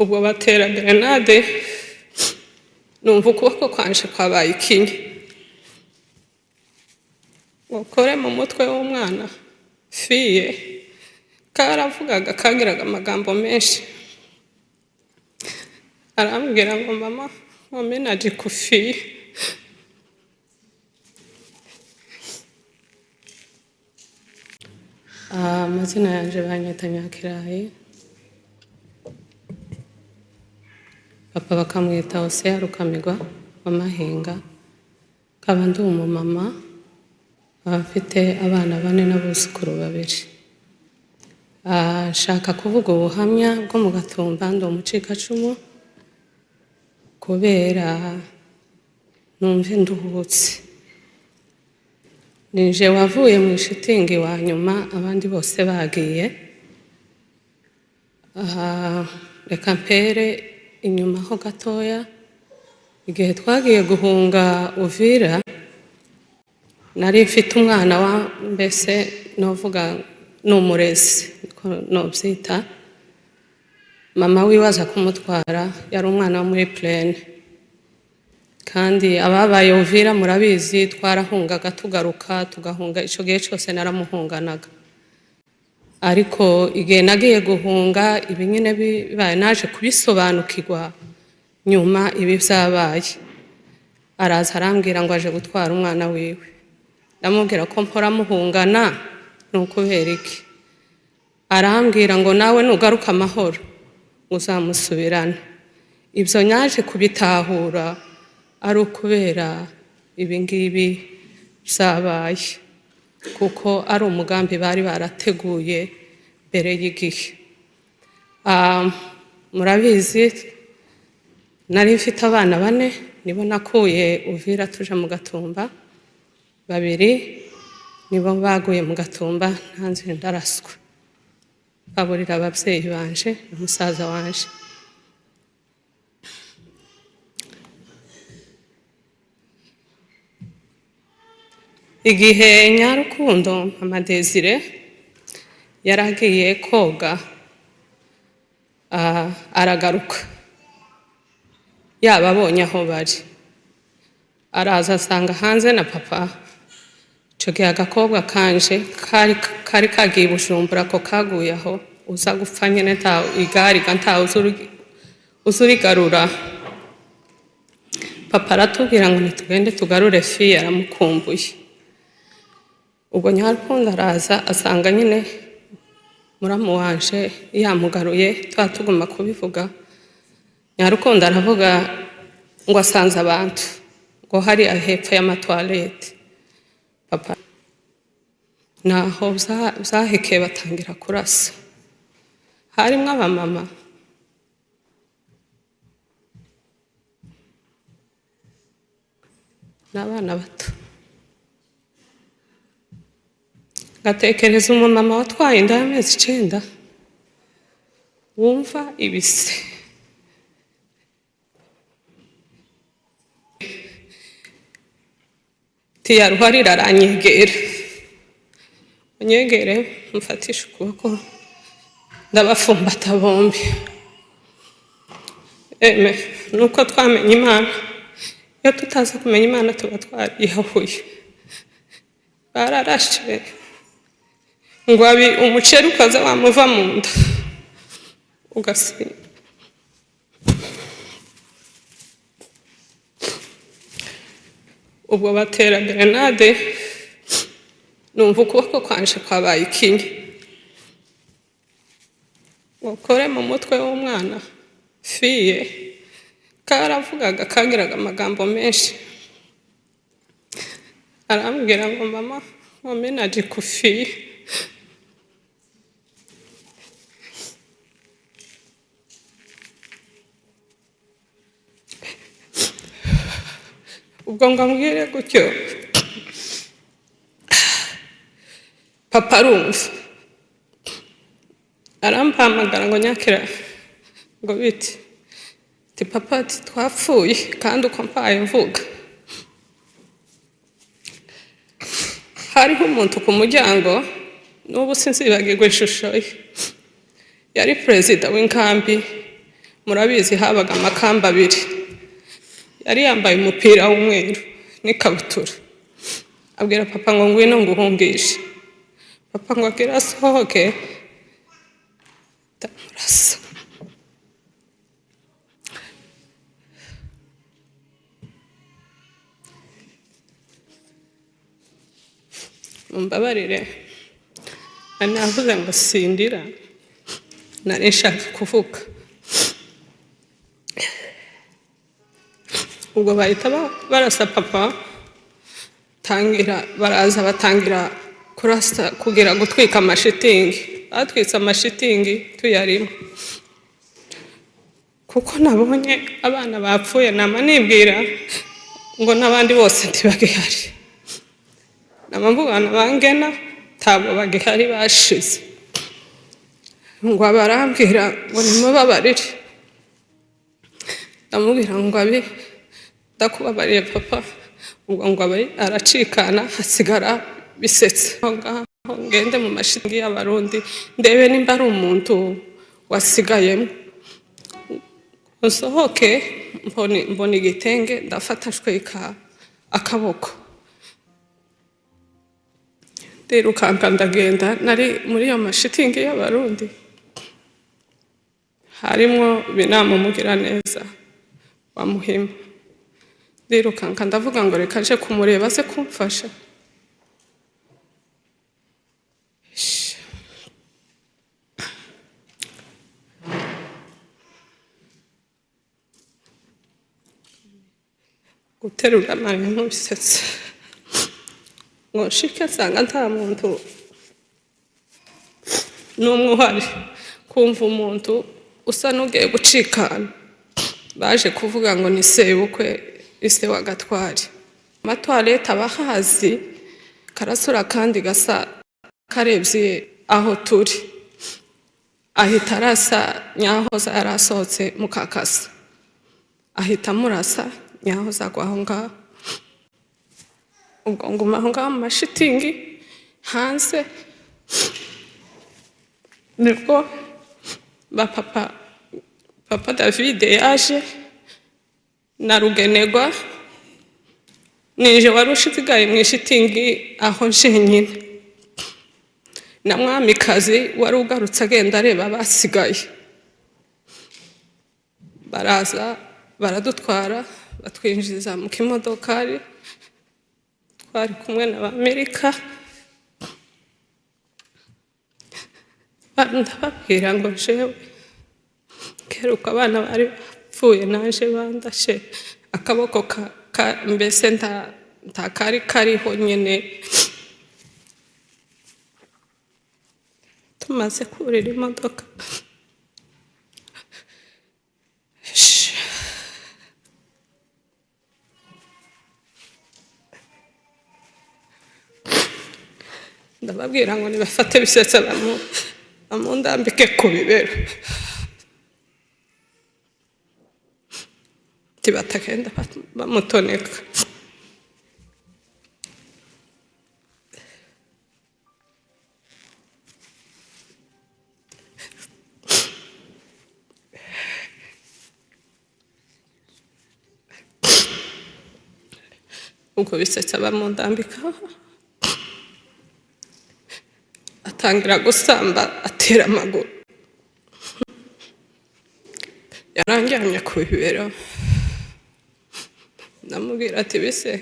Ubwo batera gerenade, numva ukuboko kwanje kwabaye ikinya. Ukore mu mutwe w'umwana fiye karavugaga, kagiraga amagambo menshi. Arambwira ngo: "Mama, ngo mi najikufiye." Amazina yanje banyita Nyakirayi, papa bakamwita Hosea Rukamigwa wa Mahinga. Nkaba ndi umumama, nkaba mfite abana bane n'abuzukuru babiri. Nshaka kuvuga ubuhamya bwo mu Gatumba. Ndi umucikacumu kubera numve nduhutse. Nije wavuye mu ishitingi wa nyuma, abandi bose bagiye. Reka mpere inyuma ho gatoya. Igihe twagiye guhunga Uvira, nari mfite umwana wa mbese novuga ni umurezi, niko nobyita. Mama wiwe aza kumutwara, yari umwana wo muri plaine. Kandi ababaye Uvira murabizi, twarahungaga tugaruka, tugahunga. Icyo gihe cyose naramuhunganaga. Ariko igihe nagiye guhunga, ibi nyine bibaye, naje kubisobanukirwa nyuma ibi byabaye. Araza arambwira ngo aje gutwara umwana wiwe. Ndamubwira ko mpora muhungana, ni ukubera iki? Arambwira ngo nawe nugaruka amahoro uzamusubirana. Ibyo nyaje kubitahura ari ukubera ibi ngibi byabaye, kuko ari umugambi bari barateguye mbere y'igihe. Murabizi, nari mfite abana bane, nibo nakuye Uvira tuja mu Gatumba. Babiri nibo baguye mu Gatumba, ntanze ndaraswa, baburira ababyeyi banje na musaza wanje. Igihe Nyarukundo mama Desire yari agiye koga, aragaruka, yaba abonye aho bari, araza asanga hanze na papa. Icyo gihe agakobwa kanje kari kagiye i Bujumbura, ko kaguye aho uza gupfa nyine, nta igare ga ntawe uza urigarura. Papa aratubwira ngo nitugende tugarure fiye, aramukumbuye. Ubwo Nyarukundo araza asanga nyine muramu wanje yamugaruye. Tuba tuguma kubivuga. Nyarukundo aravuga ngo asanze abantu ngo hariya hepfo y'amatoilette. Papa naho byahekeye, batangira kurasa, harimo abamama n'abana bato. Ngatekereza umumama watwaye inda y'amezi 9, wumva ibise. Tiyaruharira, aranyegera, unyegere mfatishe ukuboko, ndabafumbata bombi. Eme nuko twamenye Imana. Iyo tutaza kumenya Imana tuba twariyahuye. Bararashe ngo abi umuceri ukaza wamuva mu nda ugasimba. Ubwo batera gerenade, numva ukuboko kwanje kwabaye ikinya. Ukore mu mutwe w'umwana fiye karavugaga, kagiraga amagambo menshi. Arambwira ngo: "Mama, ngo mi najikufiye." Ubwo ngo ambwire gutyo, papa arumva, arampamagara ngo: "Nyakira," ngo: "Bite?" Ati: "Papa," ati: "Twapfuye." Kandi uko mpaye mvuga, hariho umuntu ku muryango, n'ubu sinzibagirwa ishusho ye, yari perezida w'inkambi. Murabizi habaga amakamba abiri. Yari yambaye umupira w'umweru n'ikabutura. Abwira papa ngo ngwino nguhungishe. Papa ngo agira asohoke, ndamurasa. Mumbabarire, nari navuze ngo sindira, nari nshaka kuvuga. Ubwo bahita barasa papa, tangira baraza batangira kurasa kugira gutwika amashitingi. Batwitse amashitingi tuyarimo. Kuko nabonye abana bapfuye, nama nibwira ngo n'abandi bose ntibagihari. Nama mvuga na bangena ntabwo bagihari bashize. Ngo barambwira ngo nimubabarire. Ndamubwira ngo abe ndakubabariye papa. Ubwo ngo abe aracikana hasigara bisetse. Aho ngaho ngende mu mashitingi y'Abarundi ndebe nimba ari umuntu wasigayemo. Nsohoke mbona igitenge, ndafata nshweka akaboko, ndirukanka ndagenda. Nari muri iyo mashitingi y'Abarundi harimwo Binama Umugiraneza wa Muhima. Ndirukanka ndavuga ngo reka nje kumureba aze kumfasha. Guterura amara nk'ubisetse ngo nshike nsanga nta muntu n'umwe uhari. Kumva umuntu usa n'ugiye gucikana, baje kuvuga ngo ni sebukwe ise wa Gatwari. Amatwarete abahazi karasura kandi gasa karebye aho turi, ahita arasa Nyahoza yarasohotse mukakasa, ahita amurasa Nyahoza agwa aho ngaho. Ubwo nguma aho ngaho mu mashitingi hanze, nibwo ba papa David yaje na Rugenerwa, nije wari usigaye mu ishitingi aho njenyine, na Mwamikazi wari ugarutse agenda areba abasigaye. Baraza baradutwara batwinjiza mu kimodokari, twari kumwe na Amerika. Ndababwira ngo jewe keruka abana bari bapfuye naje bandashe akaboko mbese nta kari kariho nyene. Tumaze kurira imodoka, ndababwira ngo nibafate bisetsa bamundambike ku bibero, tibatagenda bamutoneka. Ubwo bisetsa bamundambika, atangira gusamba atera amaguru. Yaranjyamye ku bibero, ndamubwira ati bise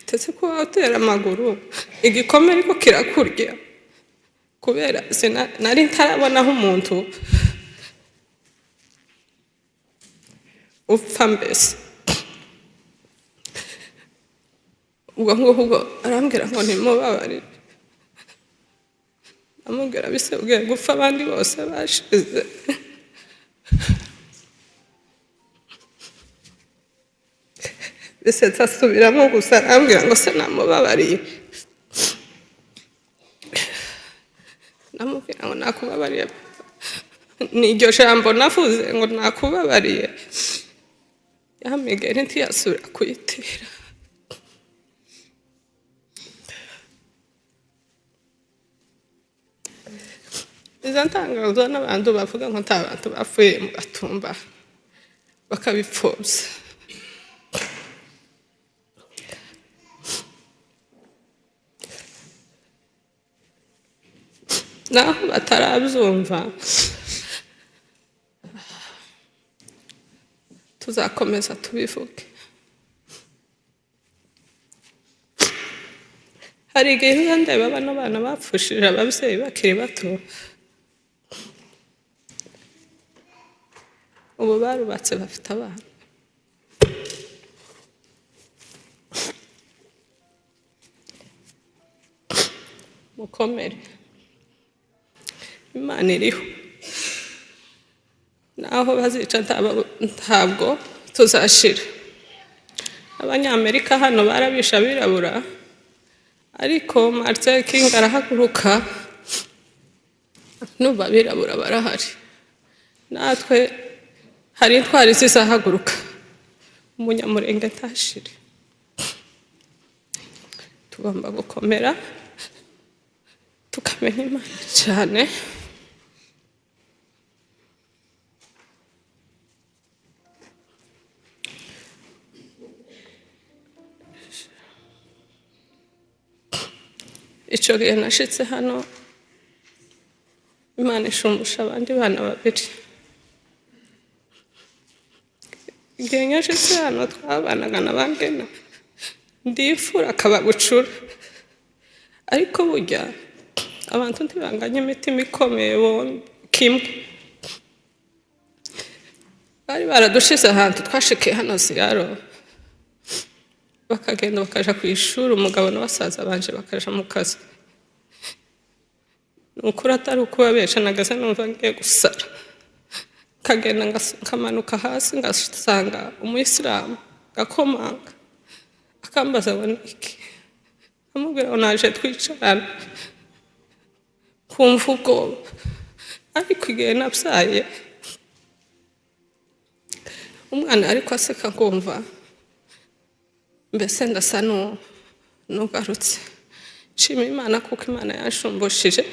ndetse kuba utera amaguru igikomere ariko kirakurya, kubera nari ntarabonaho umuntu upfa mbese. Ubwo ngubwo arambwira ngo ntimubabarire, ndamubwira bise ugiye gupfa abandi bose bashize. Bisetsa asubiramo gusa arambwira ngo se namubabariye, ndamubwira ngo nakubabariye, ni iryo jambo navuze ngo nakubabariye. Ya migeri ntiyasubira kuyitera. Iza ntangazwa n'abantu bavuga ngo nta bantu bapfuye mu Gatumba. Bakabipfobya. Naho batarabyumva, tuzakomeza tubivuge. Hari igihe nza ndeba bano bana bapfushije ababyeyi bakiri bato, ubu barubatse, bafite abana. Mukomere, Imana iriho. Naho bazica, ntabwo tuzashira. Abanyamerika hano barabishe abirabura, ariko Martin King arahaguruka, n'ubu abirabura barahari. Natwe hari intwari zizahaguruka, Umunyamurenge ntashire. Tugomba gukomera, tukamenya Imana cyane. Icyo gihe nashitse hano, Imana ishumbusha abandi bana babiri. Igihe nyashitse hano, twabanaga na bangena, ndi imfura akaba bucura, ariko burya abantu ntibanganya imitima ikomeye bombi kimwe. Bari baradushize ahantu twashikiye hano ziyaro, bakagenda bakaja ku ishuri, umugabo na basaza banje bakaja mu kazi. Ni ukuri, atari ukubabesha, nagaze numva ngiye gusara, nkagenda nkamanuka hasi, ngasanga umuyisilamu, ngakomanga, akambaza ngo ni iki, amubwira ngo naje twicarana, kumva ubwoba. Ariko igihe nabyaye umwana, ariko aseka, nkumva mbese ndasa n'ugarutse. Nshima Imana kuko Imana yansumbushije,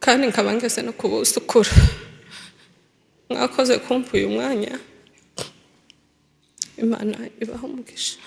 kandi nkaba ngeze no ku buzukuru. Mwakoze kumpa uyu mwanya, Imana ibaha umugisha.